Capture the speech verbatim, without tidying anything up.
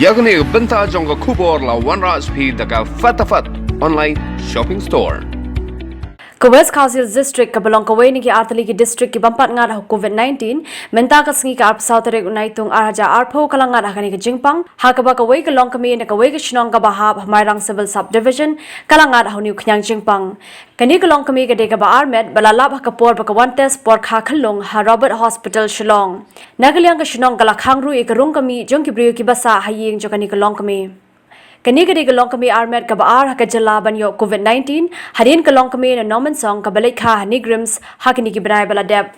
Ïa kane ka bynta jong ka khubor la wanrah sha phi da ka Fatafat Online Shopping Store. Ka West Khasi Hills District, kaba long kawei na ki artylli ki district ki bym pat ngat ha u COVID nineteen, mynta ka sngi ka arphew saw tarik u Naitung ar hajar arphew ka la ngat ha kane ka jingpang, ha kaba kawei ka longkmie na kawei ka shnong kaba hap ha Mairang Civil Subdivision ka la ngat ha une u khñiang jingpang. Kane ka longkmie ka dei kaba armet ba la lap ha ka por ba ka wan test por kha khyllung ha Robert Hospital Shillong. Na ka liang ka shnong ka la khang ruh ïa ka rung ka mih jong ki briew kiba sah ha ïing jong kane ka longkmie. Kane ka dei ka longkmie armet kaba ar ha ka jylla ban ïoh COVID nineteen, hadien ka longkmie na Nongmensong kaba leit kha ha NEIGRIHMS ha kine ki bnai ba la dep.